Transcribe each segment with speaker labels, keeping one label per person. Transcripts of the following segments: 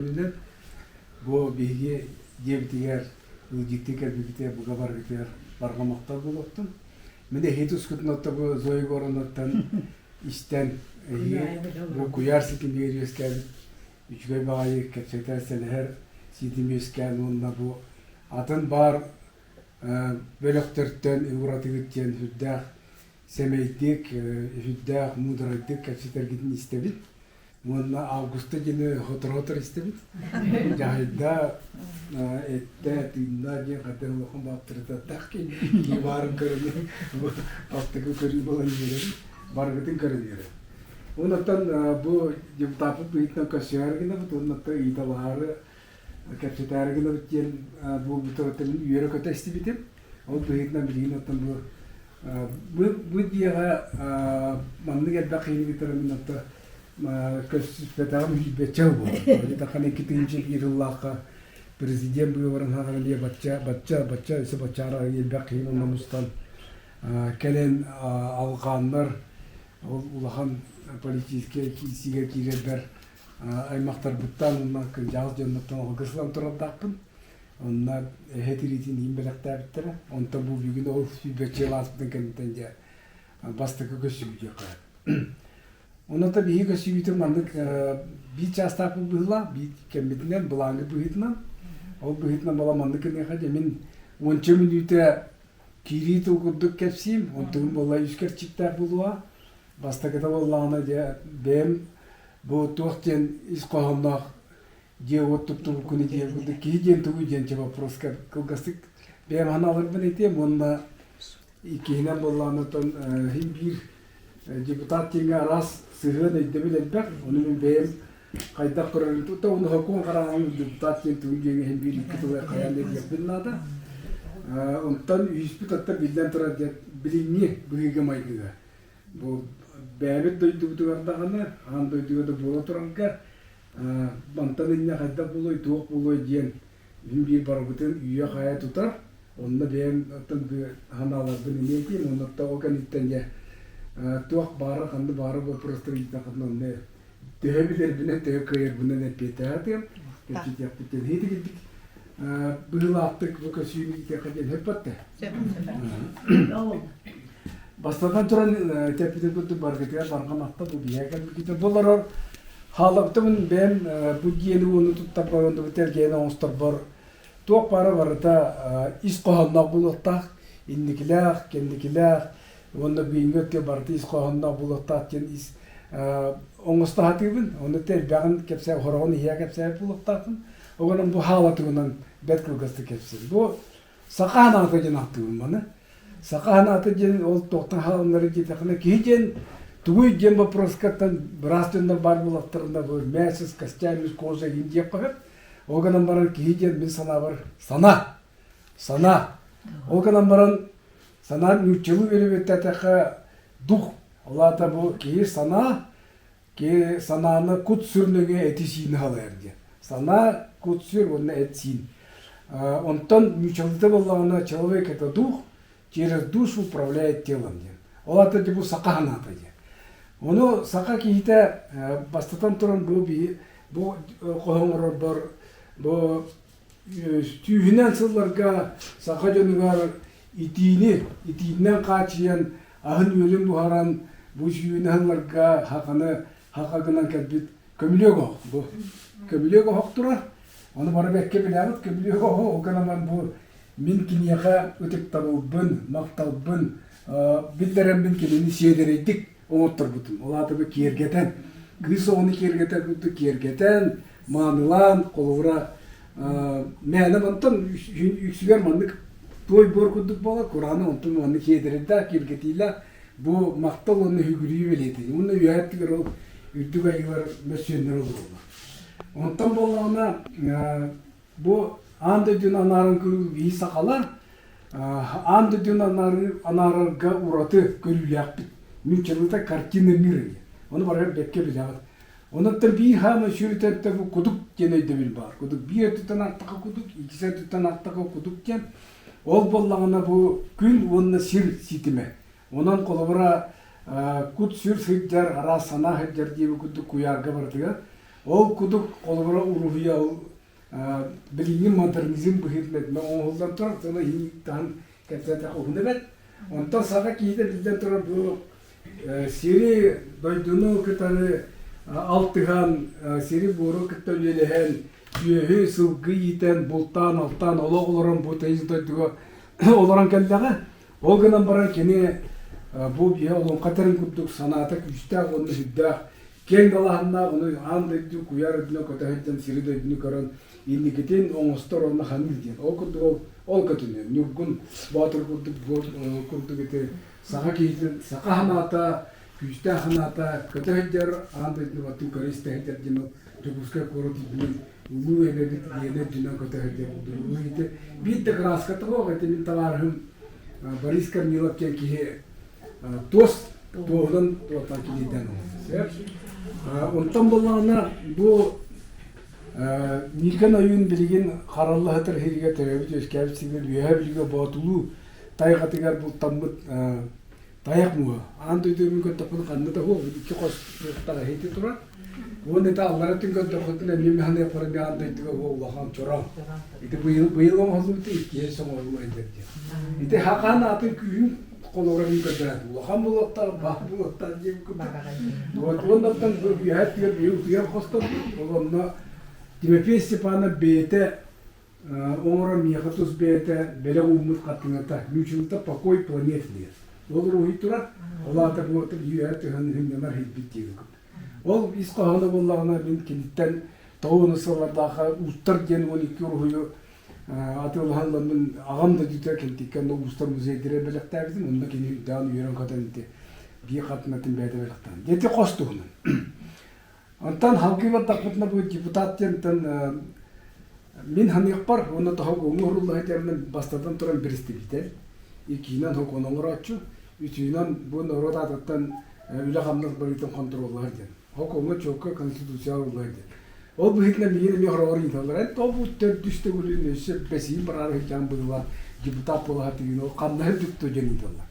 Speaker 1: Бу биһиги дьиэбитигэр ыалдьыттыы кэлбиккитигэр бука барыгытыгар барҕа махтал буолуохтун. Мин эһиги тускутун отто бу Зоя Егоровнаттан истэн эһиги бу куйаар ситимигэр үөскээбит үчүгэй баҕайы кэпсэтэр, сэлэһэр ситим үөскээн уонна бу атын баар бөлөхтөртөн уратыгыт диэн сүрдээх сэмэйдик, сүрдээх муударайдык кэпсэтэргитин истэбит. Уонна Августа диэни сотору-сотору истэбит. Дьаһайда, эттэ, тыынна диэн хайдах улахан баптырытаттаах киһи баарын көрөн бастакы көрүү буолан үөрэбит. Барыгытын көрөн үөрэбит. Оннуттан бу депутаппыт быһыытынан көрсүһэр гынабыт, оннуттан ыйыталаһаары, кэпсэтээри гынабыт диэн буолбутуттан үөрэ-көтө истибитим. Ол быһыытынан билигин оттон бу бу бу дьиэҕэ маннык элбэх киһини кытары мин оттон көссүспэтэҕим сүүрбэччэ сыл буолла. Итаххан 2001 сыллаахха президент быыбарын хаҕан эмиэ бачча бачча бачча өссө баччаара элбэх киһи онно мустан кэлэн алҕааннар ол улахан политическай киирсиигэ киирэрбэр аймахтарбыттан уонна кырдьаҕас дьоннортон алгыс ылан турардаахпын. Онно эһэ тириитин иһин бэлэхтээбиттэрэ. Онтон бу бүгүн ол сүүрбэччэ сыл ааспытын кэнниттэн дьэ бастакы көссүүбүт диэххэ. Онон биһиги көссүүбүтүн маннык биир чаастаахпыт быһыылаах, биир кэммитинэн, былааҥҥы быһыытынан. Ол быһыытынан буолан маннык гыныаха дьэ мин уонча мүнүүтэ киирии тыл курдук кэпсиим, онтугум буолла үс кэрчиктээх буолуоҕа. Бастакыта буоллаҕына дьэ бэйэм бу туох диэн ис хоһоонноох дьиэ-уот туттубуккун диэн курдук киһи диэн тугуй диэн чэ вопроска кылгастык бэйэм санааларбын этиэм уонна иккиһинэн буоллаҕына оттон иһин биир депутат диэҥҥэ араас сыһыан өйдөбүл элбэх ону мин бэйэм хайдах көрөрүм тута ону сокуон хараҕынан депутат диэн тугуй диэҥҥэ иһин биир икки тылы хайаан да этиэхпин наада. Онтон үһүспүт оттон биллэн турар дьэ билиҥҥи быһыыга-майгыга бу бэйэбит дойдубутугар даҕаны аан дойдуга да буола турарга мантан инньэ хайдах буолуой, туох буолуой диэн мин биир барыбытын үйэ-хайа тутар. Онно бэйэм оттон санааларбын эмиэ этиим. Онно ол кэнниттэн дьэ туох баара, ханна баара боппуруостары ыйдаххытына онно төһө билэрбинэн, төһө кыайарбынан эппиэттээх кэпсэтиэхпит диэн иһити килбик быһыылаахтык бу көсүүнү иитиэххэ диэн сөппөттө. Бастатан туран тэппитин курдук баргытыгар барҕа махтал бу биһиэхэ кэлбиккитин бу олорор хаалабытым бэйэм бу дьиэни уону туттарбар уонна бу тэлгэһэни оҥосторбор туох баара барыта ис хоһоонноох буолуохтаах инникилээх кэнникилээх уонна бүгүҥҥү өттүгэр барыта ис хоһоонноох буолуохтаах диэн ис оҥосто сатыыбын ону элбэҕин кэпсээ хороҕун иһиэ кэпсээбит буолуохтаахпын ол гынан бу хаалатыгынан бэрт кылгастык кэпсиим бу Саха санаата диэн ааттыыбын маны. Саха санаата диэн ол туохтан хаалыннары диэтэххинэ киһи диэн тугуй диэн вопроскаттан быраас дьоннор баар буоллахтарына бу мясо с костями с кожей иһин диэххэ сөп. Ол гынан баран киһи диэн мин санаабар сана. Сана. Ол гынан баран санаа нууччалыы үөрэммиттэтэххэ дух. Ол аата бу киһи санаа Киһи санааны кут-сүр нөҥүө эти-сиини халайар диэн. Санаа, кут-сүр уонна эт-сиин. Онтон нууччалыыта буоллаҕына человек это дух, через душу управляет телом диэн. Ол аата бу саха санаата диэн. Ону саха киһитэ бастатан туран бу бу хоһоон оҥорорбор бу сүүһүнэн сылларга саха дьонугар итиини итиинэн хааччыйан аһын-үөлүн буһаран бу сүүнэ сылларга хаханы хаха гынан кэлбит көмүлүөк оһох бу көмүлүөк оһох турар ону бары бэккэ билэҕит көмүлүөк оһох ол гынан бу мин киниэхэ ытыктабылбын махталбын биллэрэммин кинини сиэдэрэйдик оҥотторбутум ол аата бу киэргэтэн кыыс оҕону киэргэтэр курдук киэргэтэн маанылаан холобура мээнэ мантан үксүгэр маннык туой буор курдук буолар курааны онтон маннык киэдэрэрдээх киэргэтиилээх бу махтал уонна үгүрүйүү бэлиэтэ уонна үөһээ өттүгэр ол үрдүк айыылар мөссүөннэр олороллор онтон буоллаҕына бу аан дойдуну анааран көрүү биһи сахалар аан дойдуну анаарарга ураты көрүүлээхпит нууччалыыта картина мира диэн ону барыгар бэккэ билэҕит Онон биир хаама сүрүтэртэ бу кудук диэн өйдөбүл баар. Кудук биир өттүттэн аахтахха кудук, иккис өттүттэн аахтахха кудук диэн. Ол буоллаҕына бу күн уонна сир ситимэ. Онон холобура кут-сүр сылдьар, араас санаа сылдьар диэби курдук куйаарга барытыгар. Ол кудук холобура уруһуйа ол билиҥҥи модернизм быһыытынан оҥоһуллан турар, сону иһин таһын кэпсээтэххэ уһун эбэт. Онтон саха киһитэ биллэн турар бу сири дойдуну кытары алтыһан, сири-буору кытта үлэлэһэн, сүөһү, сылгы иитэн, бултаан-алтаан олох олорон бу тыйыс дойдуга олорон кэллэҕэ. Ол гынан баран кини бу биһи олоҥхо этэрин курдук санаата күүстээх уонна сүрдээх киэҥ далааһыннаах, ону аан дойду куйаар үрдүнэн көтө сылдьан сири-дойдуну көрөн инникитин оҥостор уонна ханыыр диэн. Ол курдук ол ол көтүнүө. Ньургун Боотур курдук курдук ити саха киһитин саха санаата, күүстээх санаата көтө сылдьар, аан дойдуну баттын көрө истэ сылдьар диэн ол Дьокуускай куорат үрдүнэн улуу эбэбит Лена үрдүнэн көтө сылдьар улуу ити биир да кырааската суох ити мин табаарыһым Борис Корнилов диэн киһи туос туоһунан туотан килиэйдээн оҥорбут. Онтон буоллаҕына бу Мииргэн ойуун билигин харалла сытар сиригэр төрөөбүт үөскээбит сиригэр Үөһээ Бүлүүгэ Боотулуу тайҕатыгар бултаммыт тайах муоһа. Аан дойду көрдөхпүнэ ханна да суох икки хос туохтаах иһити турар. Уонна ити аллара өттүн көрдөххүтүнэ эмиэ механыахпара эмиэ аан дойдуга улахан чороон. Ити быйыл быйыл оҥоһуллубут иккиһэ соҥоһуллар диэн. Ити хакаан атын күүһүн холобура мин көрдөрөөт улахан булуохтаах, баах булуохтаах диэн курдук. Вот уоннаттан үөһээ өттүгэр быйыл утуйар хостон ол онно Тимофей Степанов бэйэтэ оҥорон миэхэ тус бэйэтэ бэлэх ууммут хартыыната Мючилта покой планет диэн. Ол уруһуй турар, ол аата бу үөһэ түһэн сынньанар иһийбит диэн курдук. Ол ис хоһооно буоллаҕына мин киниттэн тоҕус сыллардаахха Уустар диэн 12 уруһуйу атыылаһан ыламмын аҕам да дьүтэ кэнтиккэ онно Уустар музейдара бэлэхтээбитим онно кини үрдээн үөрэн-көтөн ити биир хартыынатын бэйэтэ бэлэхтээн. Дьэ ити хос туһунан. Онтон халгыы бардахпытына бу депутат диэнтэн мин ханыахпар уонна тоһо уҥу уһурулла сылдьарынан бастатан туран бэрэстэбиитэл, иккиһинэн сокуон оҥорооччу, үсүһүнэн бу норуот аатыттан үлэ-хамнас барыытын хонтуруоллаһар диэн. Сокуоҥҥа чуолкай конституция оҥоруллар диэн. Ол быһыытынан миигин эмиэ хороҕор ыыталлар. Эн тоҕо бу төрдүс төгүлүн өссө бэсиһин бараары сылдьан быһыылаах депутат буола сатыыгын, ол ханна үрдүк диэн ыыталлар.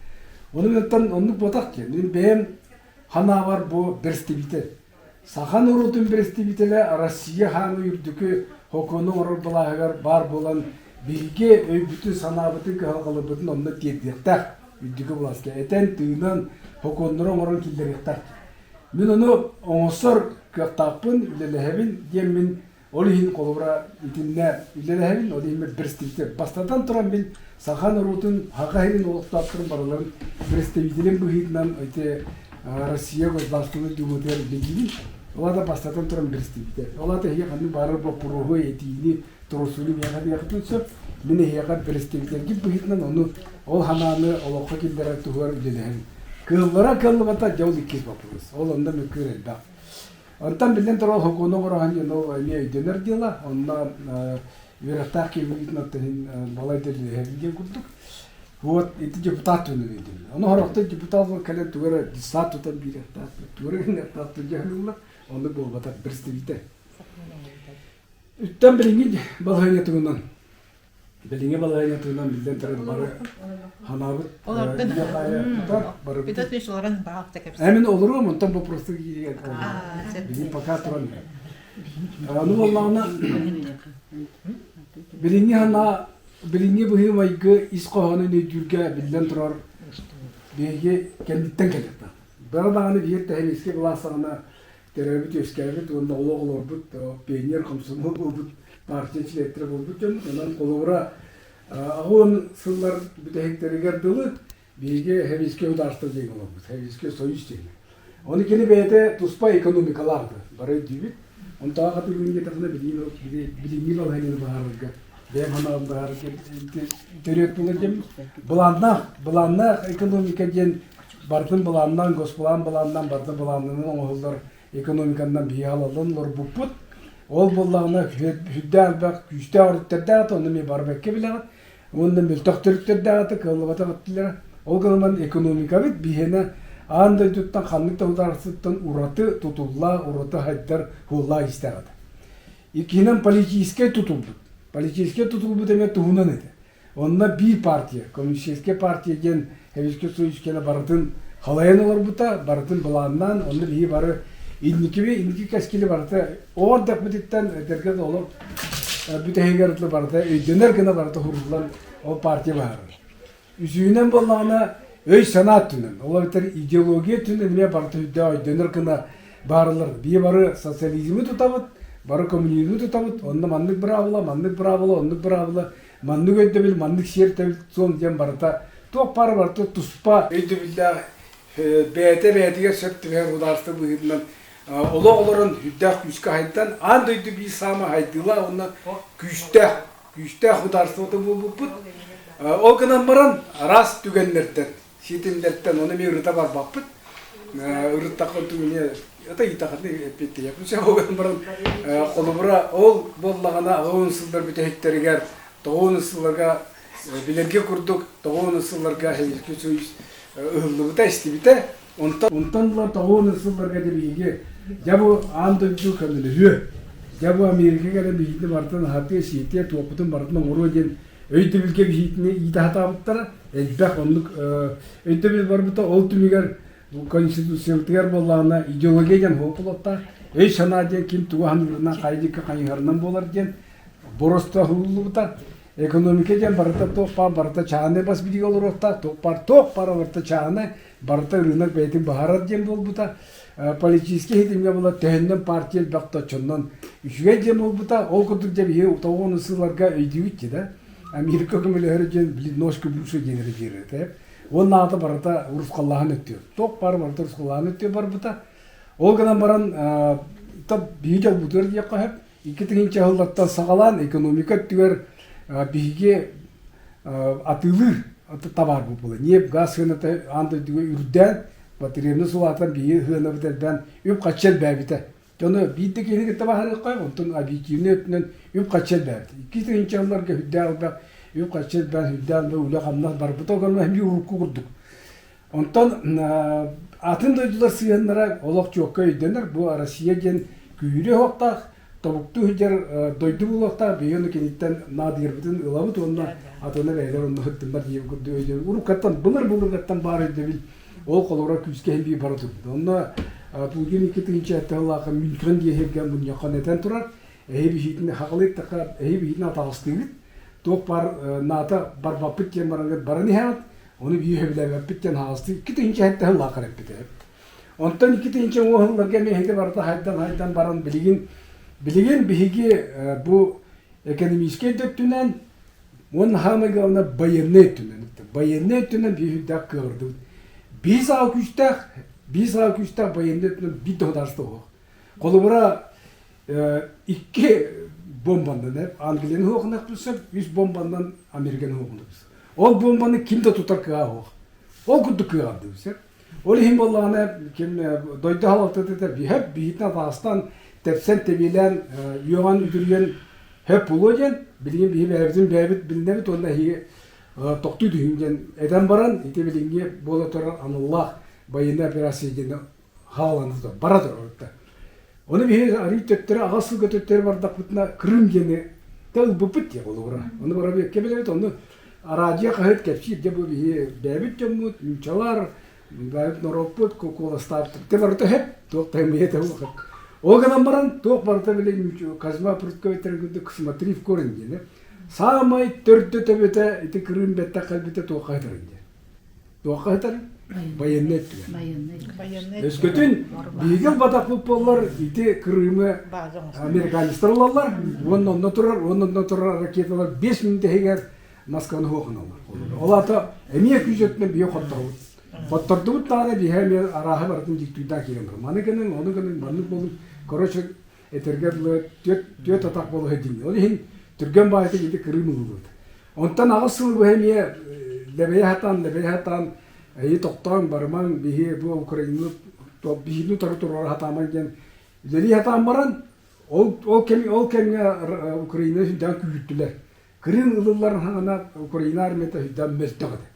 Speaker 1: Ону мантан оннук буотах диэн. Мин бэйэм Ханаабар бу бэрэстэбиитэл. Саха норуотун бэрэстэбиитэлэ Россия хааны үрдүкү сокуону оҥорор былааһыгар баар буолан биһиги өйбүтүн-санаабытын, кыһалҕаларбытын онно тиэрдиэхтээх үрдүкү былааска этэн-тыынан сокуоннары оҥорон киллэриэхтээх. Мин ону оҥостор кыахтаахпын, үлэлэһэбин диэммин Ол иһин холобура итиннэ үлэлэһэбин, ол иһин представитель. Бастатан туран мин саха норуотун саха иһин олохтоохторун барыларын представителин быһыытынан ити Россия Государственной Думатыгар үлэлиибин. Ол аата бастатан туран представитель. Ол аата эһиги ханнык баарар боппуруоһу, этиини, туруорсууну миэхэ диэххитин сөп. Мин эһиэхэ представительгит быһыытынан ону ол санааны олоххо киллэрэр туһугар үлэлэһэбин. Кыаллара кыаллыбата дьэ ол иккис вопрос. Ол онно мөккүөр элбэх. Онтон биллэн турар сокуону оҥороһун диэн ол эмиэ өйдөнөр дьыала. Онно үөрэхтээх киһи быһыытынан иһин балайда үлэлэһэбин диэн курдук. Вот ити депутат туһунан өйдөбүл. Ону сорохтор депутат кэлэн тугу эрэ десант тутан биэриэхтээх, тугу эрэ гыныахтаах дьаһаныллар. Оннук буолбатах представитель. Үттэн билиҥҥи балаһыанньа туһунан Билиҥҥи балаһыанньа туһунан биллэн туран бары ханаабыт
Speaker 2: барыбыт.
Speaker 1: Мин олоруом, онтон боппуруостар кииригэр билигин пока туран. Аны буоллаҕына билиҥҥи санаа билиҥҥи быһыы-майгы ис хоһоонун өйдүүргэ биллэн турар биһиги кэнниттэн кэлиэхтээх. Бары даҕаны биир тэһиниискэ былаас саҕана төрөөбүт-үөскээбит уонна олох олорбут пионер, комсомол буолбут партия чилиэттэрэ буолбут дьоммут. Онон холобура аҕыс сыллар бүтэһиктэригэр дылы биһиги Сэбиэскэй государство диэн олорбут, Сэбиэскэй Союз диэн. Ону кини бэйэтэ туспа экономикалаах бары өйдүүбүт. Онтооҕо хатылыын диэтэххинэ билиҥҥи балаһыанньаны быһаарарга бэйэм санаабын быһаарарга төрүөт буолар диэн былааннаах былааннаах экономика диэн Барытын былааннаан, госплан былааннаан, барыта былааннанан оҥоһуллар экономиканнан биһиги аҕалаллан олорбуппут. Ол буоллаҕына сүрдээх элбэх күүстээх өрүттэрдээх этэ, онно эмиэ бары бэккэ билэҕит. Уонна мөлтөх төрүттэрдээх этэ, кыаллыбатах өттүлэрэ. Ол гынан экономикабыт биһиэнэ аан дойдуттан ханнык да судаарыстыбаттан ураты тутуллаах, ураты хайдар суоллаах истээх этэ. Иккиһинэн политическай тутулбут. Политическай тутулбут эмиэ туһунан этэ. Онно биир партия, Коммунистическай партия диэн Советский Союз кэлэ барытын халайан олорбута, барытын былааннаан, онно биһиги бары инникиби инники кэскили барыта оҕо эрдэхпититтэн этэргэ да олох бүтэһигэр барыта өйдөнөр гына барыта хуруллан ол партия баһарар. Үсүһүнэн буоллаҕына өй-санаа өттүнэн, ол эбэтэр идеология өттүнэн эмиэ барыта өйдөөх өйдөнөр гына баарылар. Бии бары социализмы тутабыт, бары коммунизмы тутабыт, онно маннык быраабыла, маннык быраабыла, оннук быраабыла, маннык өйдөбүл, маннык сиэр суон диэн барыта туох баара барыта туспа өйдөбүллээх бэйэтэ бэйэтигэр сөп түбэһэр судаарыстыба быһыытынан олох олорон үрдээх күүскэ хайдан аан дойду биир саамай хайдыылаах уонна күүстээх күүстээх судаарыстыбата буолбуппут. Ол гынан баран араас түгэннэртэн, ситимнэртэн ону эмиэ ырыта барбаппыт. Ырыттахха түгэни это ыйытаххытына эппиэттиэхпин сөп. Ол гынан баран холобура ол буоллаҕына аҕыс сыллар бүтэһиктэригэр тоҕус сылларга билэргэ курдук тоҕус сылларга Советский Союз ыһыллыбыта, истибитэ. Онтон онтон ыла тоҕус сылларга биһиги дьэ бу аан дойду көмөлөһүө, дьэ бу Америка кэлэн биһигини барытын аһатыа, сиэтиэ, туохпутун барытын оҥоруо диэн өйдөбүлгэ биһигини иитэ сатаабыттара. Элбэх оннук өйдөбүл барбыта. Ол түмүгэр Конституциябытыгар буоллаҕына идеология диэн суох өй-санаа диэн ким тугу саныырынан, хайа диэки хайыһарынан буолар диэн боруоста уһуллубута. Экономика диэн барыта туох баар барыта чааһынай бас билиигэ олоруохтаах, туох баар туох баар барыта чааһынай, барыта ырыынак бэйэтин баһарар диэн буолбута. Политическай ситимҥэ була төһөннөн партия элбэх да оччоннон үчүгэй диэн буолбута. Ол курдук дьэ биһиги тоҕуону сылларга өйдүүбүт дии да. Америка көмөлөһөрө диэн били ножка бывший диэн эрэ диир этэ. Уонна аата барыта урусхаллааһын өттүгэр. Туох баар барыта урусхаллааһын өттүгэр барбыта. Ол гынан баран биһиги дьолбутугар диэххэ сөп. 2000 сыллартан саҕалаан экономика өттүгэр биһиги атыылыыр табаарбыт буолар. Ньиэп, газ сыаната аан дойдуга үрдээн, потребность улаатан биһиги сыанабыт элбээн үп-харчы элбээбитэ. Дьону биир да киһини кытта баһарыахха, онтон объективнай өттүнэн үп-харчы элбээбит. 2000 сылларга үрдээх элбэх үп-харчы элбээн, үрдээх элбэх үлэ-хамнас барбыта, ол гынан эмиэ урукку курдук. Онтон атын дойдулар сыһыаннара олох чуокка өйдөнөр. Бу Россия диэн күүһүрүө суохтаах, тобуктуу сылдьар дойду буолуохтаах. Биһиги ону киниттэн наадыйарбытын ылабыт уонна атына бэйэлэр онно сыттыннар диэн курдук өйдөбүл. Уруккаттан, былыр-былыргаттан баар өйдөбүл ол холобура күүскэ иһин биир бара турбут. Онно Путин 2007 сыллаахха Мюнхен диэһиргэ мунньаххан этэн турар, эһи биһиитин хаҕылыйдахха, эһи биһиитин атаҕастыыгыт, туох бар НАТО барбаппыт диэн бараҥҥыт баран иһэҕит, Ону биир сөбүлээбэппит диэн хаҕыстыы 2007 сыллаахха эппитэ. Онтон 2010 сылларга эмиэ эһиги барыта хайдан-хайдан баран билигин билигин биһиги бу экономическай да өттүнэн уонна саамай главное байыаннай өттүнэн байыаннай өттүнэн биир сүрдээх кыаҕырдыбыт. Биир саҕа күүстээх, биир саҕа күүстээх байыаннай өттүнэн биир да судаарыстыба суох. Холобура икки бомбаннан Англияны суохунахпын сөп, үс бомбаннан Американы суохунахпын сөп. Ол бомбаны ким да тутар кыаҕа суох. Ол курдук кыаҕырдыбыт сөп. Ол иһин буоллаҕына ким дойду халалтата биһэп биһитин атаҕастаан тэпсэн тэбиэлээн үөҕэн үтүрүйэн хөп буолуо диэн билигин биһи бэйэбитин бэйэбит билинэбит уонна эһиги тохтуу түһүҥ диэн этэн баран ити билиҥҥи буола турар аналлаах военная операция диэн хаалан бара турар. Ону биһиги арыый төттөрү аҕыс сылга төттөрү бардахпытына Крым диэни да ылбыппыт диye холобура. Ону барабыакка билэбит, ону араадьыйа хаһыат кэпсиир дьэ бу биһи бэйэбит дьоммут, нууччалар, бэйэбит норуоппут куоластаабыт. Те барыта сөп, туох да эмиэ улахан. Ол гынан баран туох барыта били Козьма Прудкович курдук смотри в корень диэн. Саамай төрдө төбөтө ити Крым бэттэх кэлбитэ туохха сытарын диэн. Туохха сытар? Военнай өттүгэр. Өскөтүн биһиги ылбатахпыт буоллар ити Крымы американецтар ылаллар уонна онно турар, уонна онно турар ракеталар 5 мүнүүтэ иһигэр Москваны суохуналлар. Ол аата эмиэ күүс өттүнэн биһиги хотторобут. Хоттордубут даҕаны биһи эмиэ арааһы барытын диктуйдаан киирэн барар. Маны гыныҥ, ону гыныҥ, маннык буолуҥ. Короче, этэргэ дылы түөрт атах буола сылдьын. Ол иһин түргэн баайытык ити Крым ылыллыбыт. Онтон аҕыс сыл быһа эмиэ лэбэйэ сатаан, лэбэйэ сатаан, эһи тохтоон барымаҥ, биһи бу Украинаны биһини утары туруора сатаамаҥ диэн үлэлии сатаан баран, ол ол кэм ол кэмҥэ Украина сүрдээх күүһүртүлэр. Крым ылылларын саҕана Украина армията сүрдээх мөлтөх этэ.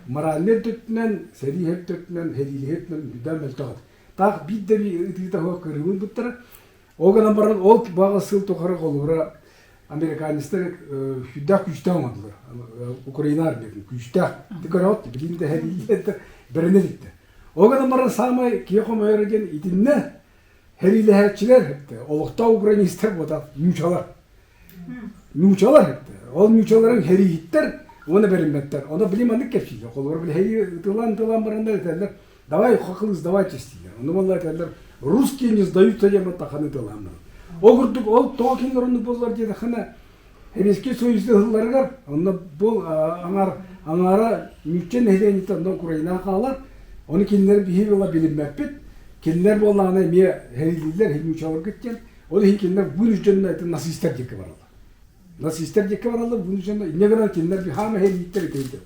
Speaker 1: Моральнай өттүнэн, сэрии өттүнэн, сэриилэһии өттүнэн сүрдээх мөлтөх этэ. Таах биир да ытыыта суох Крымы ылбыттара. Ол гынан баран ол баҕа сыл тухары холобура американецтар сүрдээх күүстээх оҥордулар. Украина армиятын күүстээх. Ты көрөҕүт, билигин да сэриилэр бэринэ иликтэр. Ол гынан баран саамай киһи хомойоро диэн итиннэ. Хэриилэһээччилэр олохтоох украинистар буотах нуучалар. Нуучалар ол нуучаларын хэрииһиттэр уонна бэриммэттэр. Ону били маннык кэпсииллэр. Холобура били хэрии ытылаан-ытылаан бараннар этэллэр давай хахылыс давай чистиилэр. Ону буолла этэллэр русские не сдаются диэн баттаханы ытылаан баран. Ол курдук ол тоҕо кинилэр оннук буоллар диэтэххинэ Сэбиэскэй Союз ыһылларыгар онно бу аҥар аҥаара нуучча нэһилиэнньэтэ онно Украинаҕа хаалар. Ону кинилэр биһиги ыла билиммэппит. Кинилэр буоллаҕына эмиэ хэриилииллэр нуучаларгыт диэн. Ол иһин кинилэр вынужденно это нацистар диэки бараллар. Нацистар диэки бараллар вынужденно. Инньэ гынан кинилэр хаама хэрииттэр итинтэ.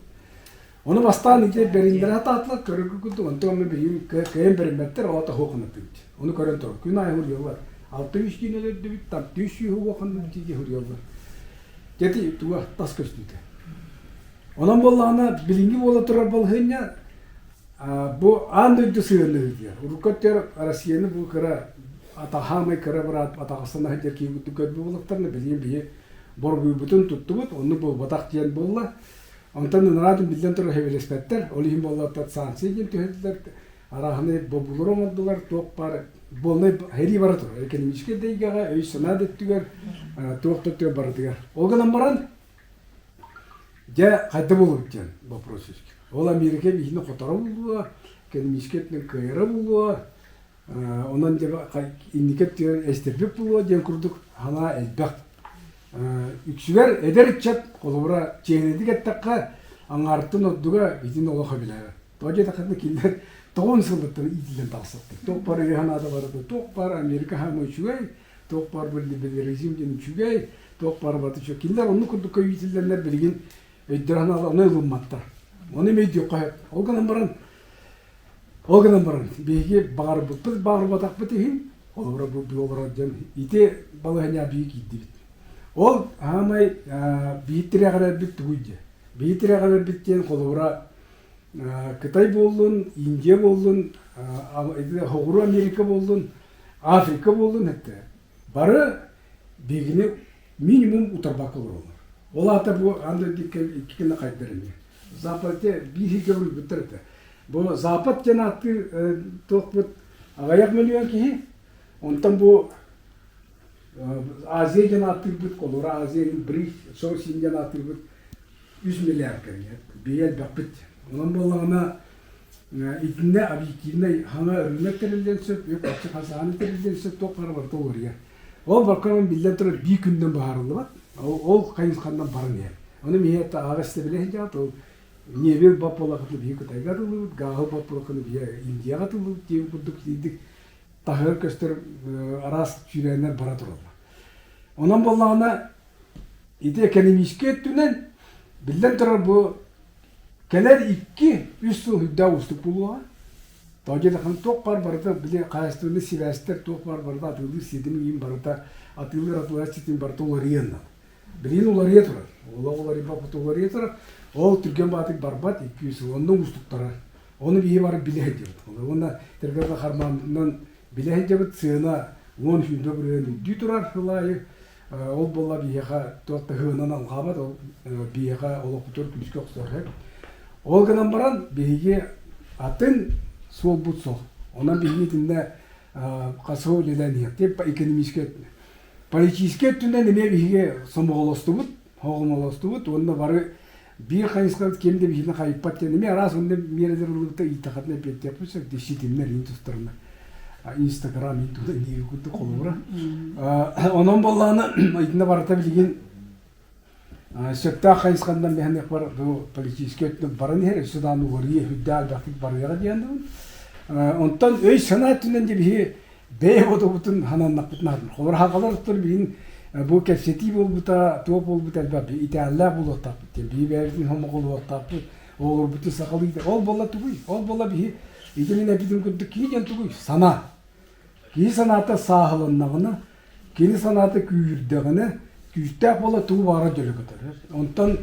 Speaker 1: Ону бастаан ити бэриннэрэ сатаатылар, көрөргө курдук, онтон онно билигин кыайан бэриммэттэр, ол аата суох гынатыбыт. Ону көрөн турар. Күн аайы суруйаллар. 600 киинэ өлөрдүбүт, там 300 уоханныбыт дии суруйаллар. Дьэ туга тас көстүүтэ. Онон буоллаҕына, билиҥҥи буола турар балаһыанньа бу аан дойду сыһыаннаһыытыгар. Урукку өттүгэр Россияны бу кыра атаһаамай кыра быраат атаҕастана сылдьар киһи курдук көрбүт буоллахтарына, билигин биһи борбуйбутун туттубут, оннук буолбатах диэн буолла. Онтон ынараатын биллэн турар сөбүлэспэттэр. Ол иһин буоллар санкция диэн түһэрдилэр, арааһынай бобуулары оҥордулар, туох баар буолнай сэрии бара турар. Экономическай да эйгэҕэ, өй-санаа да өттүгэр, туох да өттүгэр барытыгар. Ол гынан баран, дьэ, хайда буолубут диэн вопрос Ол Америка биһини хоторо булуо, экономическай өттүнэн кыайара булуо, онон дьэ инники өттүгэр эстэрбит булуо диэн курдук санаа элбэх. Үксүгэр эдэр ыччат, холобура, чиэһинэйдик эттэххэ, аҥаартан ордуга итини олох сөбүлээбэт. Тоҕо диэтэххинэ, кинилэр тоҕун сылыттан иитиллэн тахсыбыттар. Туох баар өйө санаата барыта, туох баар Америка хаама үчүгэй, туох баар либерализм диэн үчүгэй, туох баар барыта үчүгэй. Кинилэр оннук курдукка иитиллэннэр билигин өйдөрө санаалар ону ылымматтар. Ону эмиэ өйдүөххэ сөп. Ол гынан баран, ол гынан баран, биһиги баҕарбыппыт, баҕарбатахпыт иһин, холобура бу олорор дьон ити балаһыанньаҕа биһиги киирдибит. Ол аамай биир тирэҕирэрбит тугуй диэ? Биир тирэҕирэрбит диэн холобура Кытай буоллун, Индия буоллун, Соҕуруу Америка буоллун, Африка буоллун этэ. Бары биһигини минимум утарбакка олороллор. Ол аата бу аан дойду икки гына хайдар ини. Западте биир сиргэ уруйбуттар этэ. Бу Запад диэн ааттыыр туохпут аҕыйах миллион киһи, онтон бу Азия диэн ааттыырбыт, холобура Азия БРИКС, Сосин диэн ааттыырбыт 3 миллиард кэриҥэ биһиги элбэхпит. Онон буоллаҕына итиннэ объективнай хаҥа рынок тэриллиэн сөп, үп-харчы хасааһына тэриллиэн сөп, туох бары барыта уларыйар. Ол барканан биллэн турар биир күнүнэн быһаарыллыбат. Ол хайысханан баран иһэр. Ону миһэ ааҕа истэбилэ сылдьаҕыт, ол ньиэби ылбат буоллаххытына биһиги Кытайга атыллыбыт, гааһы ылбат буоллаххытына биһиги Индияҕа атыллыбыт диэн курдук итинник таһыгар көстөр араас сүүрээннэр бара тураллар. Онон буоллаҕына ити экономическай өттүнэн биллэн турар бу кэлэр 2-3 сыл үрдээх уустук буолуоҕа. Тоҕо диэтэххинэ туох баар барыта били хаһаайыстыбаннай сибээстэр туох баар барыта атыылыыр ситим иин барыта атыылыыр атыылаһар ситим барыта уларыйыан наада. Билигин уларыйа турар. Олох уларыйбаппыт уларыйа турар. Ол түргэн баатык барбат 2-3 сыл. Онно уустуктара. Ону биһи бары билэ сылдьабыт. Уонна тэргэргэ хармаанынан билэ сылдьабыт сыана 10-20% үрдүү турар сыл аайы. Ол буолла биһиэхэ туох да сыанан алҕаабат, ол биһиэхэ олохпутугар күүскэ охсор сөп. Ол гынан баран биһиги атын суолбут суох. Онон биһиги итиннэ хасыһа үлэлээн иһиэхтиир экономическай политическай өттүнэн эмиэ биһиги сомоҕолостубут, хоҕомолостубут уонна бары биир хайысхабыт ким да биһини хайыппат диэн эмиэ араас онно миэрэлэр ыллыбыта ыйытахатына эппиэттиэхпит сөп ситимнэр иин тустарына инстаграм иин тула диир курдук холобура онон буоллаҕына итиннэ барыта билигин сөптөөх хайысханан биһиэхэ бар бу политическай өттүнэн баран иһэр өссө даҕаны уларыйа үрдээх элбэхтик барыаҕа диэн онтон өй-санаа өттүнэн дьэ биһи бэйэ бодобутун хананнахпытын аатын холобура хахалар оттор билигин бу кэпсэтии буолбута туох буолбута элбэх итээллээх буолуохтаахпыт диэн биһи бэйэбитин хомоҕолуохтаахпыт оҕолорбутун сахалыы ол буолла тугуй ол буолла биһи ити мин эппитим курдук киһи диэн тугуй санаа киһи санаата сааһыланнаҕына кини санаата күүһүрдэҕинэ күүстээх буола тугу баҕарар дьөлө көтөр онтон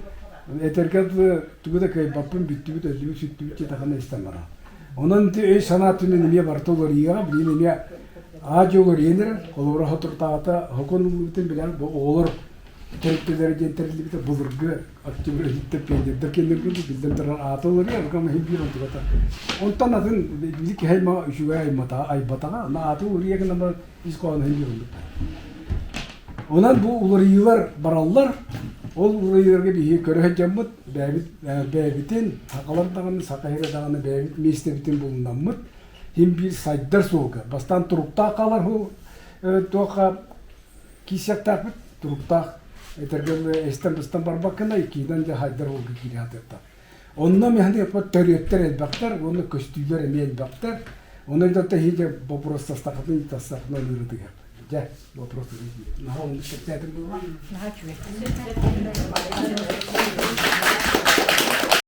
Speaker 1: этэргэ дылы тугу да кыайбаппын бүттүбүт өллүбүт сүттүбүт диэтэххинэ истэн барар онон ити өй санаа өттүнэн эмиэ барыта уларыйыаҕа билигин эмиэ аа-дьуо уларыйан эрэр холобура соторутааҕыта сокуон ыллыбытын билэн бу оҕолор Тэрилтэлэрэ диэн тэриллибитэ былыргы октябрь пионердар кэннигэр биллэн турар аата уларыйар, ону иһин биир онтуката. Онтон атын били киһи аймаҕа үчүгэй айматаҕа, айбатаҕа, аны аата уларыйа гынан баран ис хоһооно иһин биир оннук. Онон бу уларыйыылар бараллар. Ол уларыйыыларга биһиги көрө сылдьаммыт, бэйэбит бэйэбитин, сахалар даҕаны, саха иһирэ даҕаны бэйэбит миэстэбитин булунаммыт, иһин биир сайдар суолга. Бастаан туруктаах хаалар туохха киирсиэхтээхпит, туруктаах этэргэ дылы эстэн-быстан барбаккына, иккиинэн дьэ хайдар уолга киирэ сатыахтаах. Онно миэхэ төрүөттэр элбэхтэр уонна көстүүлэр эмиэ элбэхтэр. Онон да тэһиигэ боппуруостастаххытын ыйытастаххытына ырытыһыахпыт. Дьэ, вопрос Наһаа оннук кэпсээтим буолла.
Speaker 2: Наһаа үчүгэй.